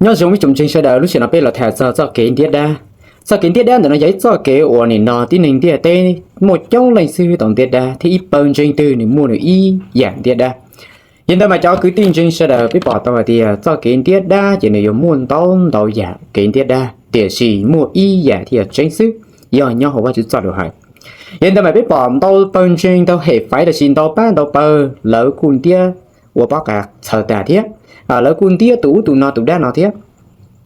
Nyob zoo ib tsoom ntseeg sawv daws, lub sij hawm no peb los tham txog txoj kev ntiab dab. Txoj kev ntiab dab ntawm no yog ib txoj kev uas nim no tib neeg ntiaj teb muaj coob leej xwb tau ntiab dab, thiab ib pawg ntseeg twg nws muaj nws ib yam ntiab dab. Yog li ntawd mas cov kwv tij ntseeg sawv daws, peb pom tau hais tias txoj kev ntiab dab ces nws yuav muaj ntau ntau yam kev ntiab dab, tiam sis muaj ib yam thiaj yog tseeb xwb, yog nyob hauv Vajtswv txoj lus hais. Yog li ntawd mas peb pom ntau pawg ntseeg ntau hem faiv los sis ntau pab ntau pawg lawv kuj ntiab ua pob qa txhawv tas thiab, lawv kuj ntiab tus ub tus no tus dab no thiab.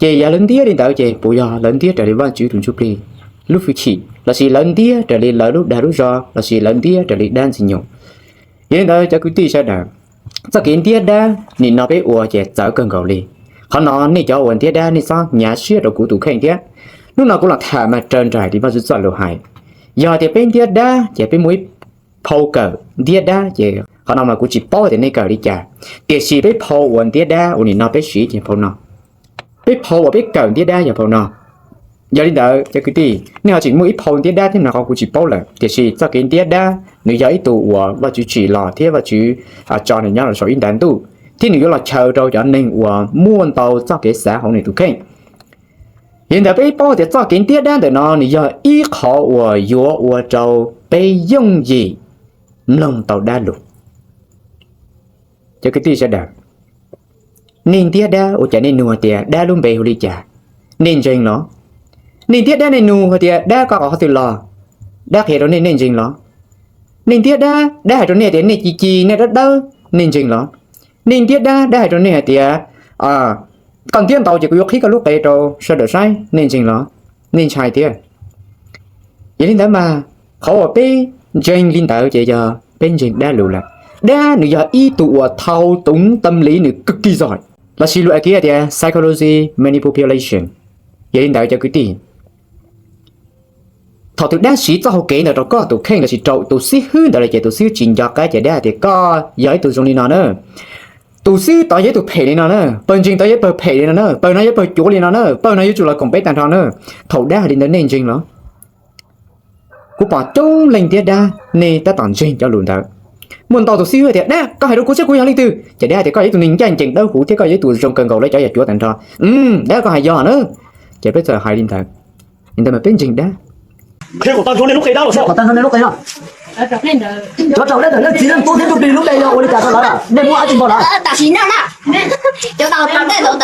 Ces yog lawv ntiab li ntawd ces puas yog lawv ntiab raws li Vajtswv tus Ntsuj Plig lub hwj chim, los sis lawv ntiab raws li lawv lub dag lub zog, los sis lawv ntiab raws li dab ntxwg nyoog? Yog li ntawd cov kwv tij sawv daws, txoj kev ntiab dab nim no peb ua ces txawv kawg nkaus li. Qhov no nej cov uas ntiab dab nej txhob hnyav siab rau kuv tus kheej thiab. Hnub no kuv los tham mas raws nraim li Vajtswv txoj lus hais. Yog tias peb ntiab dab ces peb muaj ib phau kawm ntiab dab ces qhov no mas kuv tsis paub tias nej kawm li cas, tiam sis peb phau uas ntiab dab uas nim no peb siv ces phau no. Peb phau uas peb kawm ntiab dab yog phau no. Yog li ntawd cov kwv tij, nej ho tseem muaj ib phau ntiab dab thiab no qhov kuv tsis paub lawm, tiam sis txoj kev ntiab dab nws yog ib tug uas Vajtswv tsim los thiab Vajtswv tso nws nyob los saum ib ntav ntuj, thiab nws yuav los chaw rau cov neeg uas muaj ntau txoj kev xav hauv nws tus kheej. Yog li ntawd peb paub tias txoj kev ntiab dab ntawm no nws yog ib qhov uas yuav ua rau peb yooj yim mloog tau dab lus. Cov kwv tij sawv daws, nej ntiab dab ua cas nej nug hais tias dab lub npe hu li cas? Nej ntseeg los? Nej ntiab dab nej nug hais tias dab koj qhov twg los? Dab qhia rau nej, nej ntseeg los? Nej ntiab dab, dab hais rau nej tias nej ci ci nej dawb dawb, nej ntseeg los? Nej ntiab dab, dab hais rau nej hais tias koj ntiab ntau ces kuv yuav qhib koj lub qe rau sawv daws saib, nej ntseeg los? Nej ntshai thiab. Yog li ntawd mas qhov uas peb ntseeg li ntawd ces yog peb ntseeg dab lus lawm. Dab nws yog ib tug uas thau túng tâm lý nws kawg kiag zog, los sis lus Askiv tias psychology manipulation. Yog li ntawd cov kwv tij, thaum tus dab siv txoj hau kev ntawd rau koj tus kheej los sis rau tus xib hwb ntawd lawm ces tus xib hwb tsis nco qab ces dab tias koj yog ib tug zoo li no na, tus xib hwb tod yog ib tug phem li no na, pawg ntseeg tod yog ib pawg phem li no na, pawg no yog pawg cuav li no na, pawg no yuav tsum los koom peb tag nrho na. Thaum dab hais li ntawd nej ntseeg los? Kuv pom coob leej ntiab dab nej tab tom ntseeg cov lus ntawd. Muaj ntau tus xib hwb tias dab koj hais rau kuv saib kuv yog leej twg, ces dab tias koj yog ib tug neeg ncaj ncees dawb huv thiab koj yog ib tug zoo kawg nkaus li cov yam cuav tag nrho. Dab koj hais yog na. Ces peb txawm hais li ntawd. Li ntawd mas peb ntseeg dab. Qhia kom tag nrho nej lub qe dab los, qhia kom tag nrho nej lub qe no. Cov raug dab ntawm leej txiv leej tub thiab Ntsuj Plig lub npe yog ua li cas rau lawv? Nej muab dab tsi npog lawv? Tam sim no na, cov raug dej ntawd,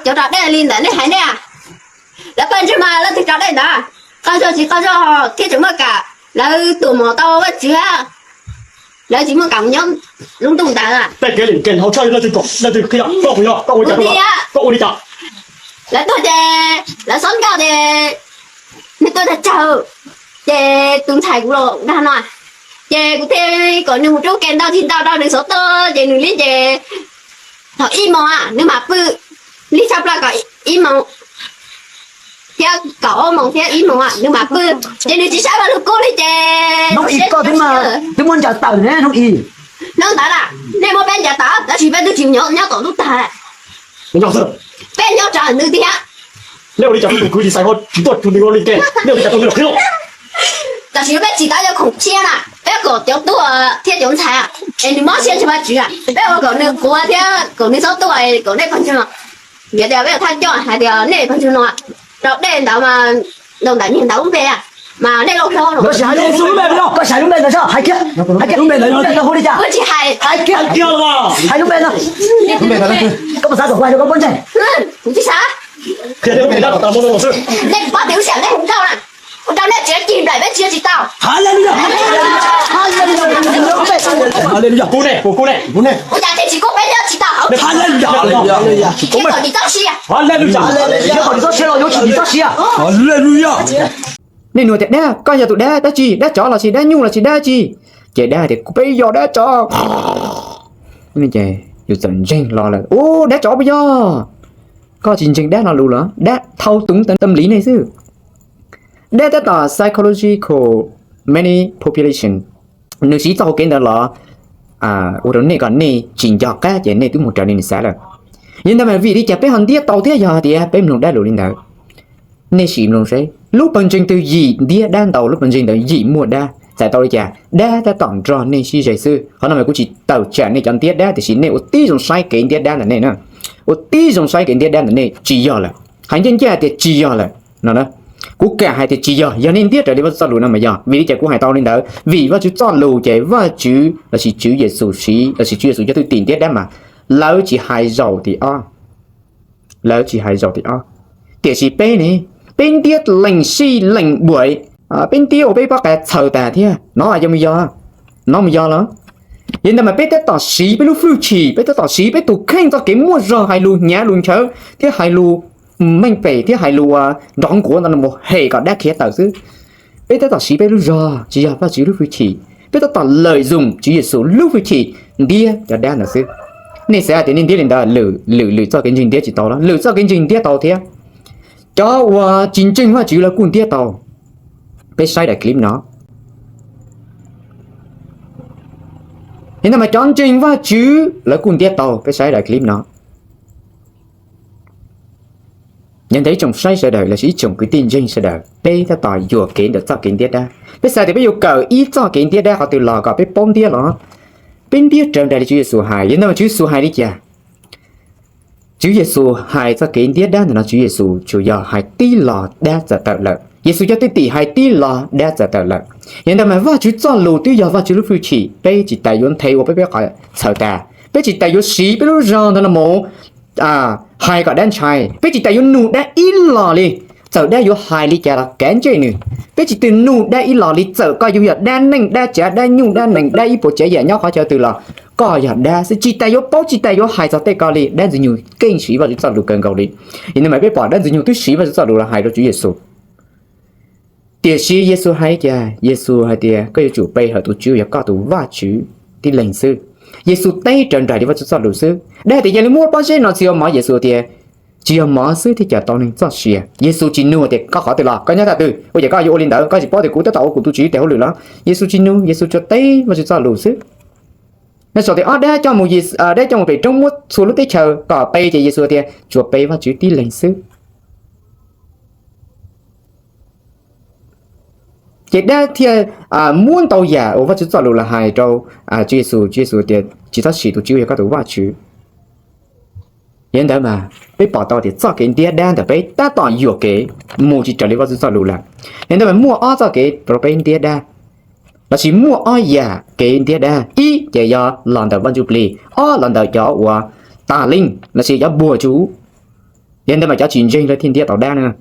cov raug dej li ntawd nej hais nej, lawv pawg ntseeg mas leej twg raug dej ntawd, qaug zog tsis qaug zog thiab tseem muaj kam, lawv tuam mom tau Vajtswv, lawv tsis muaj kam mus nyob lub ntuj ntawd. Lawv tuag ces lawv xob ncauj ces nws tuag tag tsawg, ces tus ntxhais kuv los dag no, ces kuv thiaj kom nws mus rub ke ntau tsis ntau rau nws xov tooj ces nws li ces thaum ib moos nws mam pw, li tshaj plaws kom ib moos thiab kaum ob moos thiab ib moos nws mam pw, ces nws tsis saib Vaj Lug Kub li ces. Hnub i koj twb muab ncaws tawm ne hnub i. Hnub ntawd na, nej muab peb ncaws tawm tab sis peb twb tsis nyob tom ntuj tag. Peb nyob tsam nws tiag. Tam sim no peb tsis tau yog khoom tshiab na, peb kom cov tub thiab cov ntxhais es nws mob siab ntshe Vajtswv, peb ua kom nws quav thiab kom nws txhob tuaj kom nej pawg ntseeg no, vim tias peb thaj coj hais tias nej pawg ntseeg no raug dej ntawd mas, ntawm niag ntawd lub npe mas nej lauj hlob no. Koj hais lub npe ntawd, hais kiag, hais kiag lub npe ntawd, lub npe ntawd hu li cas? Hais kiag, hais lub npe ntawd. Koj puas xav kom kuv hais rau koj pawg ntseeg? Kuv tsis xav. Nej pab tias lub sij hawm nej hu nkauj na, hu rau nej tsis cig nplaim peb tsis tsis tau. Ua cas thiaj tsis kub peb nyob tsis tau hauv, kom tsis txob siab. Kom tsis txob siab los yuav tsis txob siab. Nej nug tias dab, koj yog tus dab dab tsi, dab tsov los sis dab nyuj los sis dab tsi? Ces dab tias kuv peb yog dab tsov. Yus txawm ntseeg los lawm, u, dab tsov puas yog? Koj tsis ntseeg dab lo lus los? Dab thau túng tâm lý nej xwb. Dab tab tom psychological manipulation, nws siv txoj hau kev ntawd los ua rau nej kom nej tsis nco qab ces nej twb mus raws li nws xav lawm. Yog li ntawd mas vim li cas peb ho ntiab tau thiab yog tias peb mloog dab lus li ntawd? Nej sim mloog seb lub pawg ntseeg twg yim ntiab dab ntau, lub pawg ntseeg ntawd yim muaj dab. Txhais tau li cas? Dab tab tom nrog nej sib ze xwb. Qhov no mas kuv tsis tawm tsam nej cov ntiab dab, tiam sis nej ua tib zoo saib kev ntiab dab ntawm nej na. ua tib zoo saib kev ntiab dab ntawm nej, tsis yog lawm. Hais ncaj ncaj tias tsis yog lawm no. Kuv kam hais tias tsis yog, yog nej ntiab raws li Vajtswv txoj lus no mas yog. Vim li cas kuv hais tau li ntawd? Vim Vajtswv txoj lus ces Vajtswv lossis Tswv Yexus siv lossis Tswv Yexus cov thwj tim ntiab dab mas lawv tsis hais zaum tim ob. Lawv tsis hais zaum tim ob. Tiam sis peb ne, peb ntiab lees sij lees buam, peb ntiab ua peb pob qa txhaws tas thiab no, yog mus yog, no mus yog los. Yog li ntawd mas peb tab tom siv peb lub hwj chim, peb tab tom siv peb tus kheej txoj kev muaj zog hais lus hnyav lus nchawv thiab hais lus meej pem thiab hais lus nrov nkuav ntawd los hem kom dab khiav tawm xwb. Peb tab tom siv peb lub zog tsis yog Vajtswv lub hwj chim, peb tab tom lawm zoom Tswv Yexus lub hwj chim ntiab cov dab ntawd xwb. Nej xav hais tias nej ntiab li ntawd, lwm lwm txoj kev ntseeg ntiab tsis tau los? Lwm txoj kev ntseeg ntiab tau thiab. Cov uas tsis ntseeg Vajtswv lawv kuj ntiab tau. Peb saib daim clip no. Yog li ntawd mas cov ntseeg Vajtswv lawv kuj ntiab tau, peb saib daim clip no. Yog li ntawd ib tsoom saib sawv daws lossis ib tsoom kwv tij ntseeg sawv daws, peb tab tom yuam kev ntawm txoj kev ntiab dab. Peb xav tias peb yuav kawm ib txoj kev ntiab dab qhov twg los kom peb paub ntiab los? Peb ntiab raws nraim li Tswv Yexus hais. Yog li ntawd mas Tswv Yexus hais li cas? Tswv Yexus hais txoj kev ntiab dab ntawm no, Tswv Yexus tsuas yog hais tib lo dab txawm tawm lawm. Yexus cov thwj tim hais tib lo dab txawm tawm lawm. Yog li ntawd mas Vajtswv txoj lus twb yog Vajtswv lub hwj chim, peb tsis tas yuav nthe ua peb pob qa txhaws tas. Peb tsis tas yuav siv peb lub zog ntawd no mus hais kom dab ntshai. Peb tsis tas yuav nug dab ib los li, txawm dab yuav hais li cas los kav ntsej nws. Peb tsis tas nug dab ib los li, txawm koj yuav yog dab neej dab tsav dab nyuj dab nees dab ib puas tsav yam nyob qhov chaw twg los koj yog dab xwb, tsis tas yuav paub tsis tas yuav hais txog tej ko li. Dab Ntxwg Nyoog keej siv Vajtswv txoj lus kawg nkaus li. Yog li ntawd mas peb pom Dab Ntxwg Nyoog twb siv Vajtswv txoj lus los hais rau Tswv Yexus. Tiam sis Yexus hais li cas? Yexus hais tias koj yuav tsum pe hawm tus Tswv uas yog koj tus Vajtswv tib leeg xwb. Yexus teb raws nraim li Vajtswv txoj lus xwb. Dab hais tias yog li muab pob zeb no txhij ua mov, Yexus tias tsis yog mov xwb thiaj cawm tau neeg txoj sia. Yexus tsis nug tias koj qhov twg los, koj nyob thaj twg, ua cas koj yuav ua li ntawd, koj tsis paub tias kuv tab tom ua kuv tus Tswv tes hauj lwm los? Yexus tsis nug, Yexus tsuas teb Vajtswv txoj lus xwb. Nyob saum tias ob dab coj mus, dab coj mus pem roob muab txhua lub teb chaws kom pe, ces Yexus tias tsuas pe Vajtswv tib leeg xwb. Ces dab thiaj muab ntau yam uas Vajtswv txoj lus los hais rau Tswv Yexus, Tswv Yexus tias tsis txhob siv tus Tswv uas yog koj tus Vajtswv. Yog li ntawd mas peb pom tau tias txoj kev ntiab dab ntawm peb tab tom yuam kev mus tsis raws li Vajtswv txoj lus lawm. Yog li ntawd mas muaj ob txoj kev rau peb ntiab dab, lossis muaj ob yam kev ntiab dab. Ib ces yog los ntawm Vaj Ntsuj Plig, ob los ntawm cov uas tas leej lossis cov npuag tsuj. Yog li ntawd mas cov tsis ntseeg lawv thiaj ntiab tau dab na.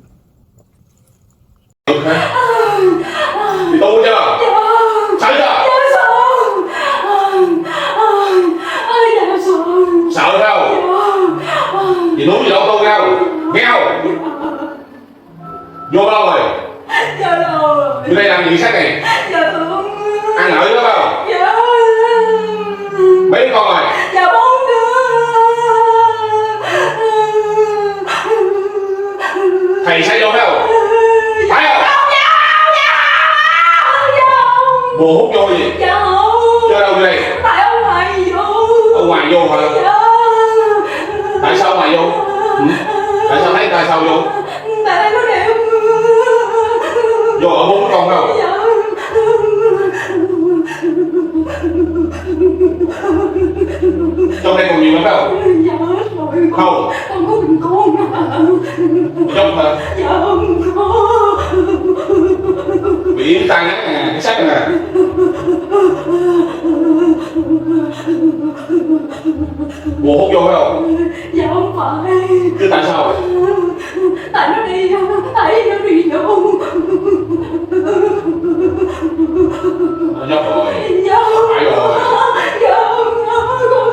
Hnub no tau nkaus, nkaus. Vô bao rồi? Vô đây làm gì sát này? Ăn ở đó bao? Mấy đứa con rồi? Thầy sai vô phải không? Phải không? Bồ hút vô gì? Vô đâu vô đây? Ở ngoài vô hả? Tại sao ở ngoài vô? Ừ? Tại sao thấy ta sao vô? Vô ở bốn công đâu? Trong đây còn nhiều lắm đâu? Không. Không hả? Bị tai nè, cái sắt nè. Bồ hút vô phải không? Dạ không phải. Chứ tại sao? Tại nó đi, tại nó đi vô. Nó nhốt rồi. Dạ. Phải rồi. Dạ.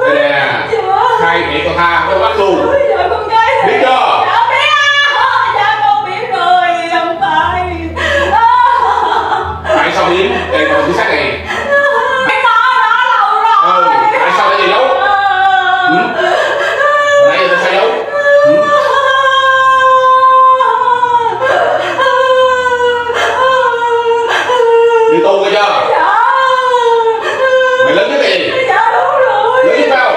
Đây nè. Dạ. Khai để tôi tha, tôi bắt luôn. Dạ, con cay. Biết chưa? Dạ, biết. Dạ, con biết rồi, không phải. Tại sao Yến? Đây, còn chính xác này. Em nói nó lâu rồi. Ừ, tại sao lại về giấu? Ừ? Nãy giờ tại sao giấu? Ừ? Đi tu coi chưa? Mày lớn nhất cái gì? Lớn nhất tao.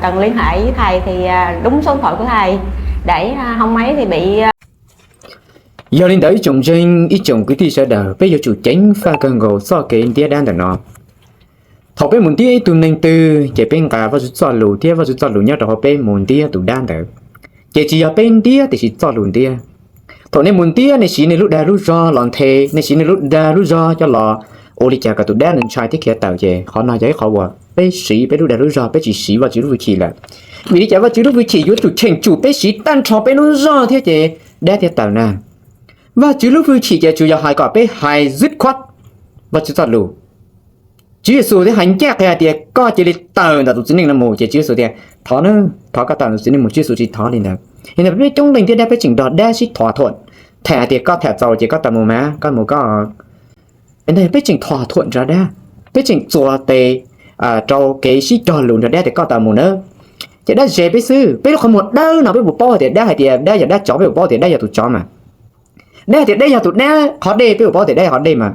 Cần liên hệ với thầy thì à, đúng số điện thoại của thầy để à, không ấy thì bị à, Yog li ntawd ib tsoom ntseeg ib tsoom kwv tij sawv daws, peb yuav tsum ceev faj kawg nkaus txoj kev ntiab dab ntawm no. Thaum peb mus ntiab ib tug neeg twg ces peb nqa Vajtswv txoj lus thiab Vajtswv txoj lus nyob rau hauv peb mus ntiab tus dab ntawd. Ces tsis yog peb ntiab tiam sis txoj lus ntiab. Thaum nej mus ntiab nej siv nej lub dag lub zog los nthe, nej siv nej lub dag lub zog coj los ua li cas kom tus dab ntawd ntshai thiab khiav tawm ces qhov no yog ib qhov uas peb siv peb lub dag lub zog, peb tsis siv Vajtswv lub hwj chim lawm. Vim li cas Vajtswv lub hwj chim yuav tsum cheem tsum peb siv tag nrho peb lub zog thiab ces dab thiaj tawm na? Vajtswv lub hwj chim ces tsuas yog hais kom peb hais dứt khoát Vajtswv txoj lus. Tswv Yexus thiaj hais ncaj qhia hais tias koj cia li tawm ntawm tus txiv neej no mus, ces Tswv Yexus tias thov na, thov koj tawm tus txiv neej mus. Tswv Yexus tsis thov li ntawd. Yog li ntawd peb coob leej ntiab dab peb tseem nrog dab sib thov thuam, tham hais tias koj tham txaus ces koj tawm mus mas koj mus koj. Ntawd peb tseem thov thuam nrog dab, peb tseem txuas tes rau kev sib cog lus nrog dab tias koj tawm mus na. Ces dab ze peb xwb, peb lub qhov muag dawb no peb puas paub hais tias dab, hais tias dab yog dab tsov peb puas paub tias dab yog tus tsov mas. Dab hais tias dab yog tus dab qhov dej peb puas paub tias dab yog qhov dej mas.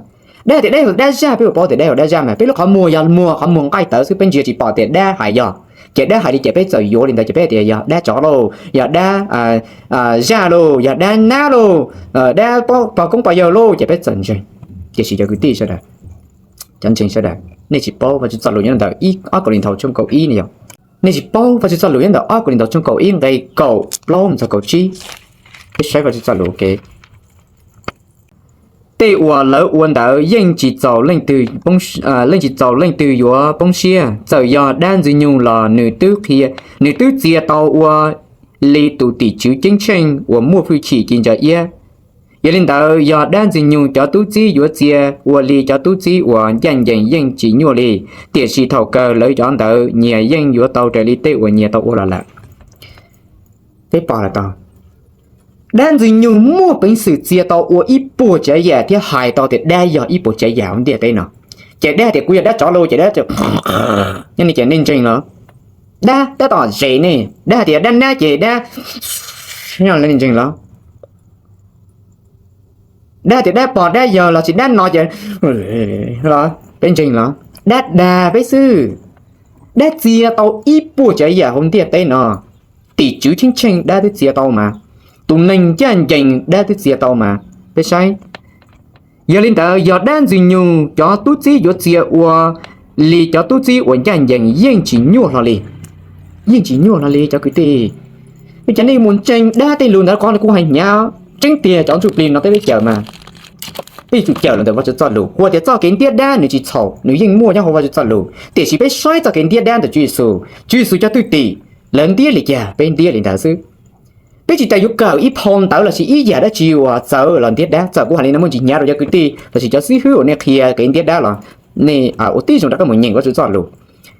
Dab hais tias dab yog tus dab zaj peb puas paub tias dab yog dab zaj mas. Peb lub qhov muag yog muag qhov muag nqaij tawv xwb, peb ntsia tsis pom tias dab hais yog. Ces dab hais li ces peb txawm yuav li ntawd ces peb tias yog dab tsov lauj, yog dab zaj lauj, yog dab nab lauj, dab pog koob pog yawg lauj, ces peb txawm ntseeg. Tiam sis cov kwv tij sawv daws, cov ntseeg sawv daws, nej tsis paub Vajtswv txoj lus nyob ntawm ib, ob Kauleethaus tshooj kaum ib ne yog. Nej tsis paub Vajtswv txoj lus nyob ntawm ob Kauleethaus tshooj kaum ib nqe kaum plaub mus txog kaum tsib. Peb saib Vajtswv txoj lus ua ke. Tej uas lawv ua ntawd yeej tsis txaus leej twg, yeej tsis txaus leej twg yuav poob siab. Txawm yog dab Ntxwg Nyoog los nws twb qhia, nws twb txia tau ua li tus tim tswv ceeb tsheej uas muaj hwj chim ci ntsa iab. Yog li ntawd, yog dab Ntxwg Nyoog cov tub txib yuav txia ua li cov tub txib uas ncaj ncees yeej tsis nyuaj li, tiam sis thaum kawg lawv cov ntawd nyias yeej yuav tau raws li tej uas nyias tau ua los lawm. Peb pom lawm tau, dab Ntxwg Nyoog muaj peev xwm txia tau ua ib puas tsav yam thiab hais tau tias dab yog ib puas tsav yam hauv ntiaj teb no. Ces dab tias kuv yog dab tsov lauj, ces dab, nyob ni ces nej ntseeg los? Dab, dab tom zes ne, dab hais tias dab nab ces dab, nej ntseeg los? Dab tias dab pog dab yawg los sis dab no ces, peb ntseeg los? Dab dag peb xwb. Dab txia tau ib puas tsav yam hauv ntiaj teb no. Tim tswv cheeb tsheej dab twb txia tau mas. Tus neeg ncaj ncees dab twb txia tau mas. Peb saib. Yog li ntawd, yog dab Ntxwg Nyoog cov tub txib yuav txia ua li cov tub txib uas ncaj ncees yeej tsis nyuaj hlo li. Yeej tsis nyuaj hlo li cov kwv tij. Ua cas nej mus ntseeg dab tej lus ntawd? Qhov kuv hais hnyav, tseeb tiag cov ntsuj plig no peb peb cawm mas, peb yuav tsum cawm los ntawm Vajtswv txoj lus. Ua tias txoj kev ntiab dab nws tsis txhaum, nws yeej muaj nyob hauv Vajtswv txoj lus, tiam sis peb saib txoj kev ntiab dab ntawm Tswv Yexus. Tswv Yexus cov thwj tim, lawv ntiab li cas peb ntiab li ntawd xwb. Peb tsis tas yuav kawm ib phau ntawv los sis ib yam dab tsi uas txawv los ntiab dab. Txawm kuv hais li no muaj ntsis hnyav rau cov kwv tij los sis cov xib hwb uas nej qhia kev ntiab dab los nej ua tib zoo rov qab mus nyeem Vajtswv txoj lus.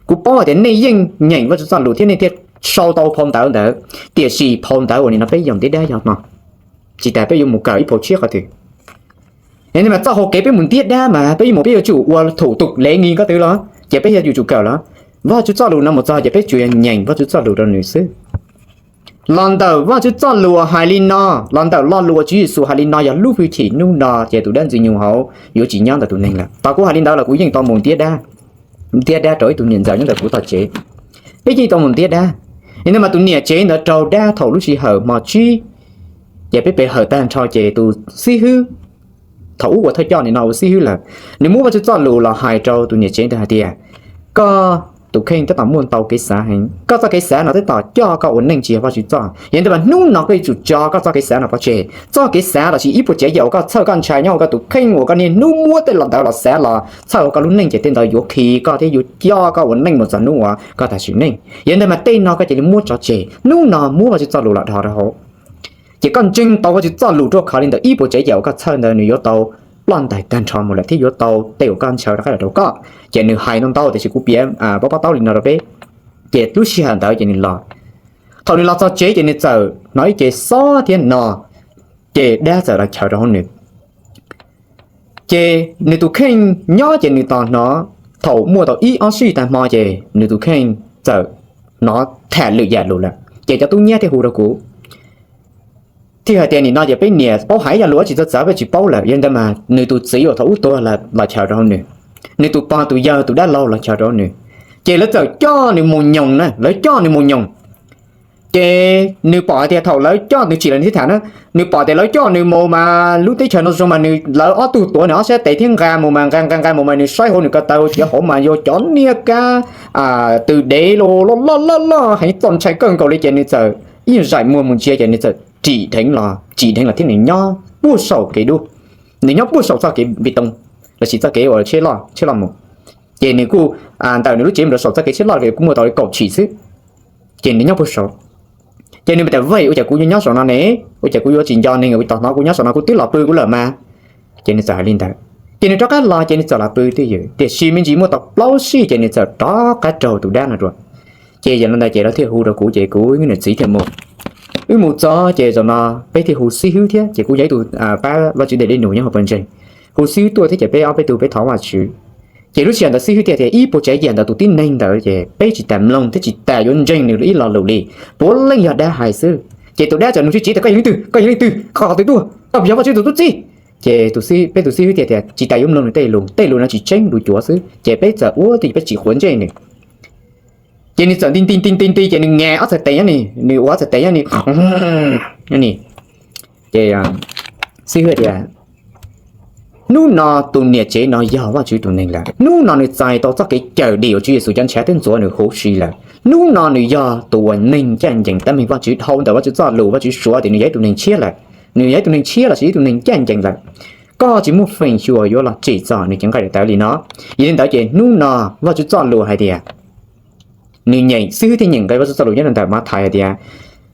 Kuv paub hais tias nej yeej nyeem Vajtswv txoj lus thiab nej thiaj sau tau phau ntawv ntawd, tiam sis phau ntawv uas nim no peb yoog ntiab dab yog no. Tsis tas peb yuav mus kawm ib phau tshiab qhov twg. Yog li mas txoj hau kev peb mus ntiab dab mas peb yuav mus, peb yuav tsum ua thum tuk lev ngi ko tw los, ces peb yuav tsum kawm los? Vajtswv txoj lus no mus txog ces peb tsuas yog nyeem Vajtswv txoj lus rau nws xwb. Los ntawm Vajtswv txoj lus hais li no, los ntawm lo lus uas Tswv Yexus hais li no yog lub hwj chim hnub no ces tus dab Ntxwg Nyoog hauv yuav tsis nyob ntawm tus neeg lawm. Tau kuv hais li ntawd los kuv yeej tau mus ntiab dab, ntiab dab rau ib tug niam ntxawm nyob ntawm kuv tom tsev. Peb yeej tau mus ntiab dab. Yog li ntawd mas tus niam tsev ntawd raug dab thaum lub sij hawm hmo tsib, ces peb pe hawm tag nrho ces tus xib hwb, thaum ub ua thawj coj nim no ua xib hwb lawm, nws muab Vajtswv txoj lus los hais rau tus niam tsev ntawd hais tias, koj tus kheej tab tom muaj ntau kev xav heev, koj txoj kev xav no tab tom coj koj ua neej tsis yog Vajtswv txoj. Yog li ntawd mas hnub no koj yuav tsum tso koj txoj kev xav no pov tseg. Txoj kev xav los sis ib puas tsav yam uas koj txhawj koj ntshai nyob hauv koj tus kheej uas koj niaj hnub muab tej los ntawd los xav los txhawj hauv koj lub neej ces tej ntawd yuav khi koj thiab yuav coj koj ua neej mus txog hnub uas koj tas sim neej. Yog li ntawd mas tej no koj cia li muab tso tseg, hnub no muab Vajtswv txoj lus los dhos rau hauv. Ces koj ntseeg tau Vajtswv txoj lus ruaj khov li ntawd, ib puas tsav yam uas koj txhawj ntawd nws yuav tau ploj ntais tag nrho mus lawm thiab yuav tau tej uas koj ntshaw rov qab los rau koj. Ces nws hais ntau ntau tiam sis kuv piav pab paub taub li no rau peb. Ces lub sij hawm ntawd ces nws los, thaum nws los txog tsev ces nws txawm hnov ib ce xob thiab no, ces dab txawm los chaws rau hauv nws. Ces nws tus kheej nyob ces nws tos hnov, thaum muaj tau ib ob sij tag hmo ces nws tus kheej txawm hnov tham lwm yam lus lawm. Ces cov tub nyab thiaj hu rau kuv, thiaj hais tias nim no ces peb niam paub hais yam lus tsis txawv txawv peb tsis paub lawm. Yog li ntawd mas nws tus txiv uas thaum ub tuag los chaws rau hauv nws, nws tus pog tus yawg tus dab laug los chaws rau hauv nws. Ces lawv txawm coj nws mus nyoos na, lawv coj nws mus nyoos. Ces nws pom hais tias thaum lawv coj nws tsim los nws thiaj tham na, nws pom tias lawv coj nws mus mas lub teb chaws no zoo mas nws, lawv ob tug tuav nws ob sab tes thiab nqa mus mas nqa nqa nqa mus mas nws saib hauv nws ko taw tiav hauv mas yog cov niag kab tw dev loj loj loj loj heev txaus ntshai kawg nkaus li ces nws txawm ib nyuag zaim muag mus ntsia ces nws txawm tsim dheev los, tsim dheev los thiab nws nyob puag saum kev dub, nws nyob puag saum txoj kev npi too lossis txoj kev uas tsheb loj mus. Ces nws kuj ntawm nws lub tsev mus rau saum txoj kev tsheb loj kuj muaj tau li kaum tshim xwb. Ces nws nyob puag saud. Ces nws mam tias, Vim ua cas kuv yuav nyob saum no ne? Ua cas kuv yuav tsis nco neeg ua tos hnov kuv nyob saum no, kuv twb los pw kuv lawm mas. Ces nws txawm hais li ntawd ces nws rov qab los ces nws txawm los pw twj ywm, tiam sis me ntsis muaj tau plaub sij ces nws txawm rov qab raug tus dab no dua. Ces yog li ntawd ces lawv thiaj hu rau kuv ces kuv niam txiv thiaj mus. Wb mus txog ces zaum no peb thiaj hu xib hwb thiab ces kuv yog ib tug pab Vajtswv tej dej num nyob hauv pawg ntseeg, hu xib hwb tuaj thiab ces peb ob peb tug peb thov Vajtswv. Ces lub sij hawm ntawd xib hwb thiaj tias ib puas tsav yam ntawm tus tib neeg ntawd ces peb tsis tas mloog thiab tsis tas yuav ntseeg nws ib lo lus li, puav leej yog dab hais xwb. Ces tus dab txawm nug tsis tsis tias, Koj yog leej twg? Koj yog leej twg? Qhov twg tuaj? Koj puas yog Vajtswv tus tub txib? Ces peb tus xib hwb thiaj tias, Tsis tas yuav mloog nws tej lus, tej lus no tsis tseeb, lus cuav xwb. Ces peb txawm ua tias peb tsis quav ntsej nws. Ces nws txawm nti nti nti nti nti ces nws nyem ob txhais tes nyob ni, nws ua ob txhais tes nyob ni nyob ni. Ces xib hwb tias, Hnub no tus niam tsev no yog Vajtswv tus neeg lawm. Hnub no nws txais tau txoj kev cawm dim uas Tswv Yexus cov ntshav twb ntxuav nws huv si lawm. Hnub no nws yog tus uas neeg ncaj ncees tab meeg Vajtswv dhau ntawm Vajtswv txoj lus, Vajtswv suav tias nws yog ib tug neeg tshiab lawm. Nws yog ib tug neeg tshiab lossis ib tug neeg ncaj ncees lawm. Koj tsis muaj feem xyuam yuav los tsim txom nws cev nqaij daim tawv li no. Yog li ntawd ces hnub no Vajtswv txoj lus hais tias, nws nyeem, xib hwb thiaj nyeem nqe Vajtswv txoj lus nyob rau ntawm Mathais hais tias,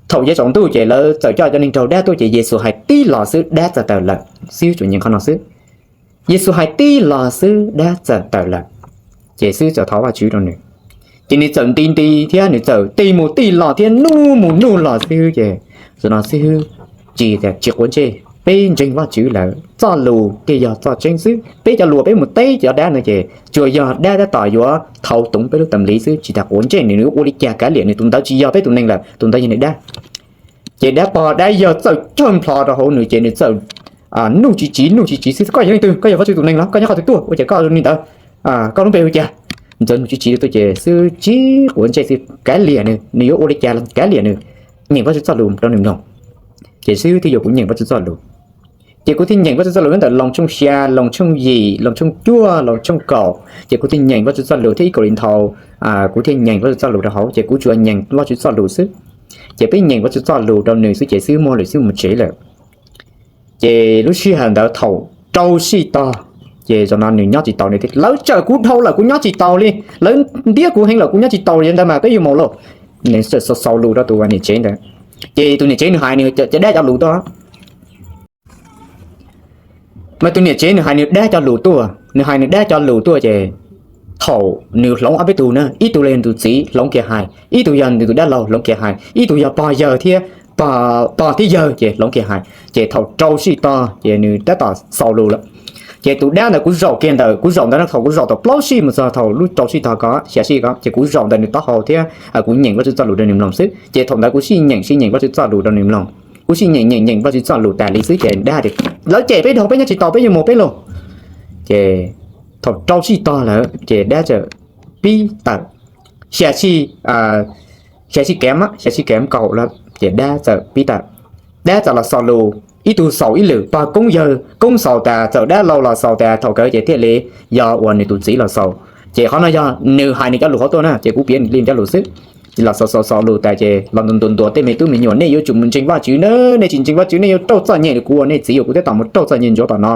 Thaum yav tsaus ntuj ces lawv txawm coj cov neeg raug dab tuaj ces Yexus hais tib los xwb dab txawm tawm lawm. Xib hwb tsuas nyeem qhov no xwb. Yexus hais tib los xwb dab txawm tawm lawm. Ces xib hwb txawm thov Vajtswv rau nws. Ces nws txawm nti nti thiab nws txawm tig mus tig los thiab nug mus nug los xwb ces, zaum no xib hwb tsis tias tsis quav ntsej, peb ntseeg Vajtswv lawm, txoj lus thiaj yog txoj tseeb xwb. Peb cov lus peb mus teb cov dab no ces tsuas yog dab tab tom yuav thau toov peb lub tas li xwb, tsis tas quav ntsej nws, nws ua li cas kav liam nws, tus ntawd tsis yog peb tus neeg lawm, tus ntawd yog nws dab. Ces dab pog dab yawg txawm cog nplho rau hauv nws ces nws txawm nug tsis tsis nug tsis tsis xwb, Koj yog leej twg? Koj yog Vajtswv tus neeg los? Koj nyob qhov twg tuaj? Ua cas koj zoo li ntawd? Koj lub npe hu cas? Ntxawg nug tsis tsis tuaj ces xwb tsis quav ntsej xwb, kav liam nws, nws yuav ua li cas los kav liam nws, nyeem Vajtswv txoj lus rau nws mloog. Ces xib hwb thiaj yuav kuv nyeem Vajtswv txoj lus. Ces kuv thiaj nyeem Vajtswv txoj lus ntawm Loos tshooj xya, Loos tshooj yim, Loos tshooj cuaj, Loos tshooj kaum, ces kuv thiaj nyeem Vajtswv txoj lus thiab ib Kauleethaus, kuv thiaj nyeem Vajtswv txoj lus rau hauv, ces kuv tsuas nyeem Vajtswv txoj lus xwb. Ces peb nyeem Vajtswv txoj lus rau nws xwb ces xib hwb muaj lwm xib hwb mus tsev lawm. Ces lub sij hawm ntawd thaum rau sij tog, ces zaum no nws nyob tsis taus, nws tias, Lawv tsawm kuv dhau lawm, kuv nyob tsis taus li, lawv ntiab kuv heev lawm, kuv nyob tsis taus li ntawd mas peb yuav mus lauj. Nws txawm xaus lus rau tus niam tsev ntawd. Ces tus niam tsev nws hais nws cov dab cov lus tuaj. Mas tus niam tsev nws hais nws dab cov lus tuaj, nws hais nws dab cov lus tuaj ces thaum nws hloov ob peb tug na, ib tug los yog nws tus txiv hloov kiag hais, ib tug yog nws tus dab laug hloov kiag hais, ib tug yog pog yawg thiab pog thiab yawg ces hloov kiag hais. Ces thaum rau sij tog ces nws tab tom xaus lus lawm. Ces tus dab ntawd kuv zaum kiag ntawm, kuv zaum ntawd no, thaum kuv zaum tau plaub sij mus txog thaum lub rau sij tog ko, xya sij ko, ces kuv zaum ntawm nws taub hau thiab kuv nyeem Vajtswv txoj lus rau nws mloog xwb. Ces thaum ntawd kuv sij nyeem sij nyeem Vajtswv txoj lus rau nws mloog, kuv sij nyeem nyeem nyeem Vajtswv txoj lus tas li xwb ces dab tias, Lawv cem peb dhau, peb nyob tsis taus, peb yuav mus peb lauj. Ces thaum rau sij tog lawm ces dab txawm pib tawm, xya sij, xya sij kev, xya sij kev kaum lawm ces dab txawm pib tawm. Dab txawm los xaus lus, ib tug xaus ib lwm, pog koob yawg koob xaus tas, txawm dab laug los xaus tas, thaum kawg ces thiaj li yog uas nws tus txiv los xaus. Ces qhov no yog nws hais nws cov lus qhov tuaj na, ces kuv piav li cov lus xwb. Los xaus xaus xaus lus tas ces los ntuas ntuas ntuas tej me tub me nyuam, Nej yuav tsum mus ntseeg Vajtswv na, nej tsis ntseeg Vajtswv nej yuav raug txoj nyiaj, kuv ua nej txiv uas kuv tab tom mus raug txoj nyiaj ntsuav tom no.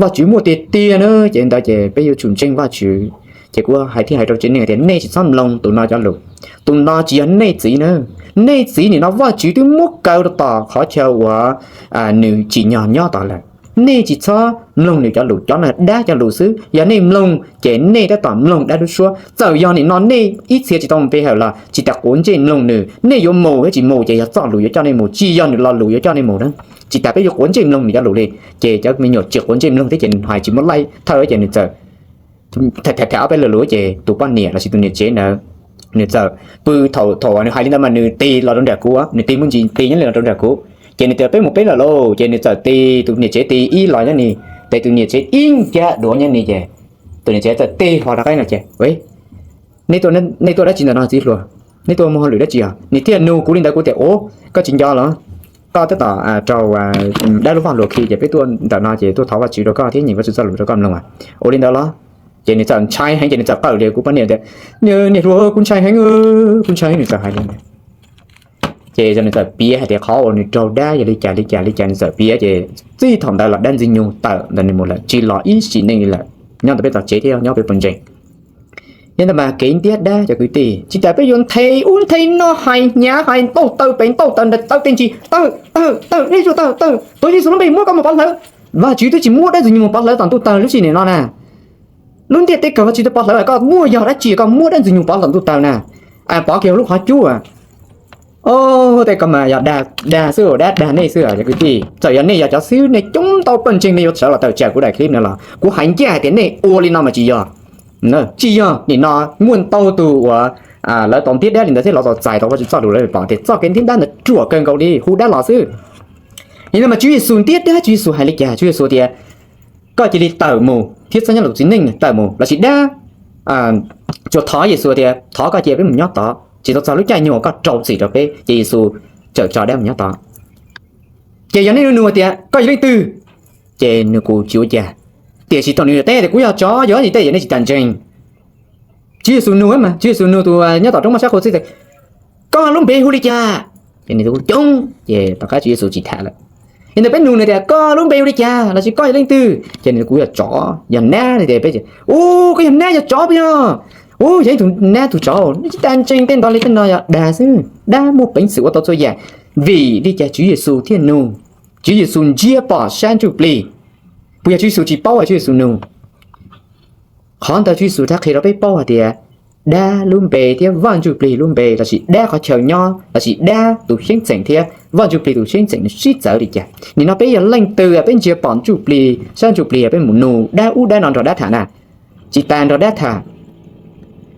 Vajtswv muaj tiag tiag na, ces ntawd ces peb yuav tsum ntseeg Vajtswv. Ces kuv hais thiaj hais rau tsev neeg tias, Nej tsis txhob mloog tus no cov lus, tus no tsis yog nej txiv na. Nej txiv nim no Vajtswv twb muab kaw rau tom qhov chaw uas nws tsim nyog nyob tod lawm. Nej tsis txhob mloog nws cov lus, cov no dab cov lus xwb. Yog nej mloog ces nej tab tom mloog dab lub suab. Txawm yog nim no nej ib txhia tsis tau mus pe hawm los tsis tas quav ntsej mloog nws. Nej yuav mus thiab tsis mus ces yog txoj lus yuav coj nej mus, tsis yog nws lo lus yuav coj nej mus na. Tsis tas peb yuav quav ntsej mloog nws cov lus li. Ces cov me nyuam tsis quav ntsej mloog thiab ces nws hais tsis muaj laij thawj ces nws txawm tham tham ob peb lo lus ces tus poj niam lossis tus niam tsev ntawd nws txawm pw, thaum thaum nws hais li ntawd mas nws tig los rau nram kuv, nws tig muaj ntsis tig nyob li los rau nram kuv. Ces nws tias, Peb mus peb lawm lauj. Ces nws txawm tig, tus niam tsev tig ib los nyob ni, ces tus niam tsev ib ncaj duav nyob ni ces tus niam tsev txawm tig hlo rov qab no ces, Nej tuaj dab tsi ntawm no txiv hluas? Nej tuaj muaj hauj lwm dab tsi os? Nws thiaj nug kuv li ntawd, kuv tias, Ua, koj tsis nco los? Koj tab tom raug dab lub vaj luam khi ces peb tuaj ntawm no ces tuaj thov Vajtswv rau koj thiab nyeem Vajtswv txoj lus rau koj mloog. Ua li ntawd los? Ces nws txawm ntshai heev ces nws txawm qawm li kuv poj niam tias, Niam hluas, kuv ntshai heev, kuv ntshai heev, nws txawm hais li. Ces nws txawm piav hais tias qhov uas nws raug dab yog li cas li cas li cas, nws txawm piav ces txij thaum ntawd los dab Ntxwg Nyoog tawm ntawm nws mus lawm, tsis los ib sim neej li lawm, nyob ntawm peb tog tsev thiab nyob peb pawg ntseeg. Yog ntawd mas kev ntiab dab cov kwv tij, tsis tas peb yuav nthe ub nthe no, hais hnyav hais ntaug taw pem ntaug taw nram taw tej ntsis, tawg tawg tawg, ib tug tawg tawg, tuav Yexus lub npe muab koj mus pov hlawv. Vajtswv twb tsis muab dab Ntxwg Nyoog mus pov hlawv tom ntuj tawg lub sij hawm no na. Lub ntiaj teb kawg Vajtswv twb pov hlawv, koj muaj yog dab tsi koj muab dab Ntxwg Nyoog pov hlawv tom ntuj tawg na? Pov kiag lub qhov cub. Tej ko mas yog dag xwb, dab dag nej xwb cov kwv tij. Txawm yog nej yog cov xib hwb, nej coob ntau pawg ntseeg nej yuav sawv los tawm tsam kuv daim clip no los kuv hais ncaj hais tias nej ua li no mas tsis yog. Tsis yog, nim no muaj ntau tus uas lawv tau ntiab dab li ntawd thiab lawv tau txais tau Vajtswv txoj lus, lawv pom tias txoj kev ntiab dab ntawd ruam kawg nkaus li, hu dab los xwb. Yog li ntawd mas Tswv Yexus ntiab dab, Tswv Yexus hais li cas? Tswv Yexus tias, Koj cia li tawm mus thiab txhob nyob ntawm kuv txiv neej, tawm mus, lossis dab tsuas thov Yexus tias, Thov koj cia peb mus nyob tod, tsis tau txog lub caij nyoog uas koj rau txim rau peb. Ces Yexus txawm tso dab mus nyob tod. Ces yog nej nug tias, Koj yog leej twg? Ces nws kuj tsis ua cas. Tiam sis thaum nws teb tias, Kuv yog tsov, yog dab tsi tej, yog nej tsis tas ntseeg. Tswv Yexus nug mas, Tswv Yexus nug tus nyob tom roob moj sab qhua txij tias, Koj lub npe hu li cas? Ces nws tias, Kuv coob. Ces tom qab Tswv Yexus tsis tham lawm. Yog ntawd peb nug nws tias, Koj lub npe hu li cas? Lossis koj yog leej twg? Ces nws, Kuv yog tsov, yog nab. Tias peb, U, koj yog nab yog tsov puas yog? U, yog ib tug nab tus tsov, nej tsis tas ntseeg, tej ntawd li tej no yog dag xwb, dab muaj peev xwm ua tau txhua yam. Vim li cas Tswv Yexus thiaj nug? Tswv Yexus ntsia pom sab ntsuj plig. Puas yog Tswv Yexus tsis paub hais Tswv Yexus nug? Qhov ntawd Tswv Yexus thiaj qhia rau peb paub hais tias dab lub npe thiab Vaj Ntsuj Plig lub npe, lossis dab qhov chaw nyob, lossis dab tus xyeeb txheem thiab Vaj Ntsuj Plig tus xyeeb txheem nws sib txawv li cas. Nim no peb yog leej twg, peb ntsia pom ntsuj plig, sab ntsuj plig, peb mus nug dab ub dab no nrog dab tham na, tsis tas nrog dab tham.